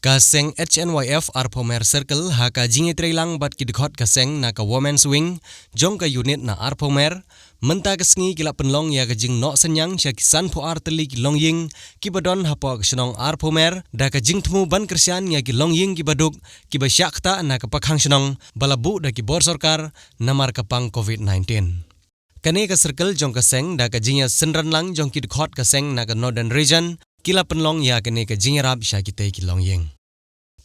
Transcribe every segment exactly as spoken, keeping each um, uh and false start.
Ka seng H N Y F Arphew Mer Circle ha ka jingïatreilang bad ki dkhot ka seng na ka Women's Wing jong ka unit na Arphew Mer, mynta ka sngi ki la pynlong ïa ka jingnoh synñiang sha ki sanphew ar tylli ki longïing kiba don hapoh ka shnong Arphew Mer da ka jingthmu ban kyrshan ïa ki longïing kiba duk kiba shah ktah na ka pakhang shnong ba la buh da ki bor sorkar namar ka pang covid nineteen. Kane ka circle jong ka seng da ka jingïasynran lang jong ki dkhot ka seng na ka Northern Region ki la pynlong ïa kane ka jingïarap sha kitei ki longïing.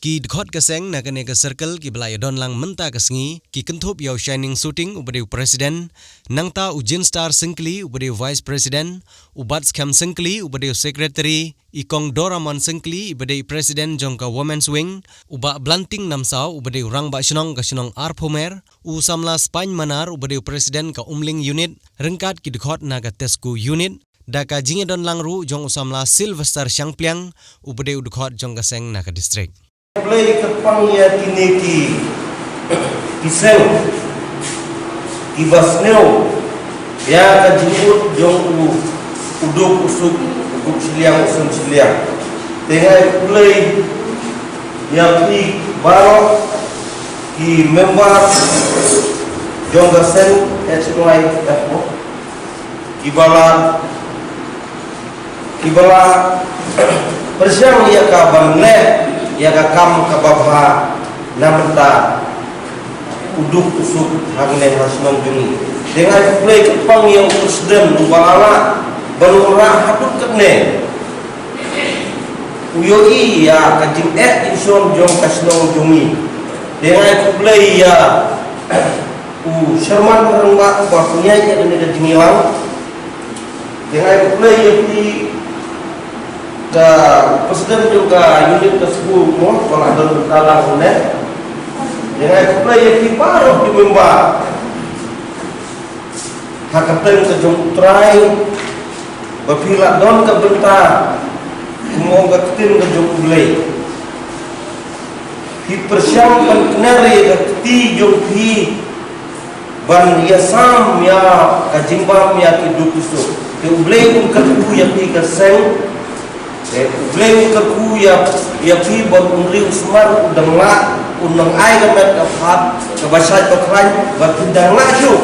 Ki dkhot ka seng na kane ka circle kiba la ïadon lang mynta ka sngi ki kynthup ïa u Shining Shooting uba dei u president, nangta u Jinstar Syngkli uba dei u vice president, u Batskhem Syngkli uba dei u secretary, i Kong Doramon Syngkli iba dei president jong ka Women's Wing, u Bah Blanting Namsaw uba dei u rangbah shnong ka shnong Arphew Mer, u samla Spaiñ Manar uba dei u president ka Umling unit, ryngkat ki dkhot na ka Tesku unit, da ka jingïadon lang ruh jong u samla Sylvester Shangpliang uba dei u dkhot jong ka seng na ka district. Khublei kyrpang ïa kine ki, ki seng kiba sniew ïa ka jingud jong u, u duk u suk, u duk shiliang u suk shiliang. Te nga ai khublei ïa phi baroh ki member jong ka seng H Y F O kiba la, kiba la pyrshang ïa ka ban leh ïa ka kam kaba bha na bynta u duk u suk hangne ha shnong jong ngi. Te nga ai khublei kyrpang ïa u president uba la lah ban wanrah haduh katne. U ïohi ïa ka jingeh jingshon jong ka shnong jong ngi. Te nga ai khublei ïa u Sherman Rangbah uba pynïaid ïa kane ka jingïalang. Te nga ai khublei ïa phi ka president jong ka unit ka skul mo, ba la don ka lang ne. Te nga ai khublei ïa phi baroh ki member ha ka kyrteng ka jong U Trai ba phi la don ka bynta kum ka ktien ka jong U Blei. Phi pyrshang ban kner ïa ka kti jong phi ban ïasam ïa ka jingbam ïa ki duk ki suk. Te U Blei un kyrkhu ïa phi ka seng. Te U Blei un kyrkhu ïa, ïa phi ban un ri u sumar u dang lah, un nang ai ka met ka phad kaba shait ba khlaiñ ba phi dang lah shuh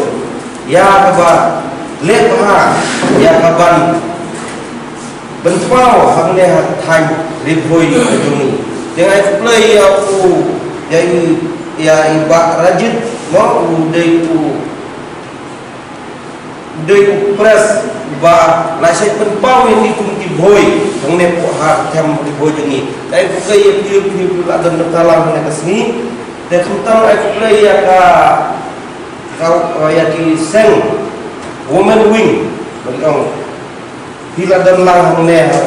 ïa kaba leh bha ïa ka ban pynpaw hangne ha thaiñ Ri Bhoi ka jong ngi. Te nga ai khublei ïa u, ïa i, ïa i Bah Rajit mo, u dei u, u dei u press ba la shait pynpaw ïa ngi kum ki Bhoi hangne hapoh ha thaiñ Ri Bhoi jong ngi. Te nga ai khublei ïa phi, phi, phi la don ka lang hangne ka sngi. Te khamtam ai khublei ïa ka, ka, ïa ki seng Women Wing ba ki ong. Phi la don lang hangne ha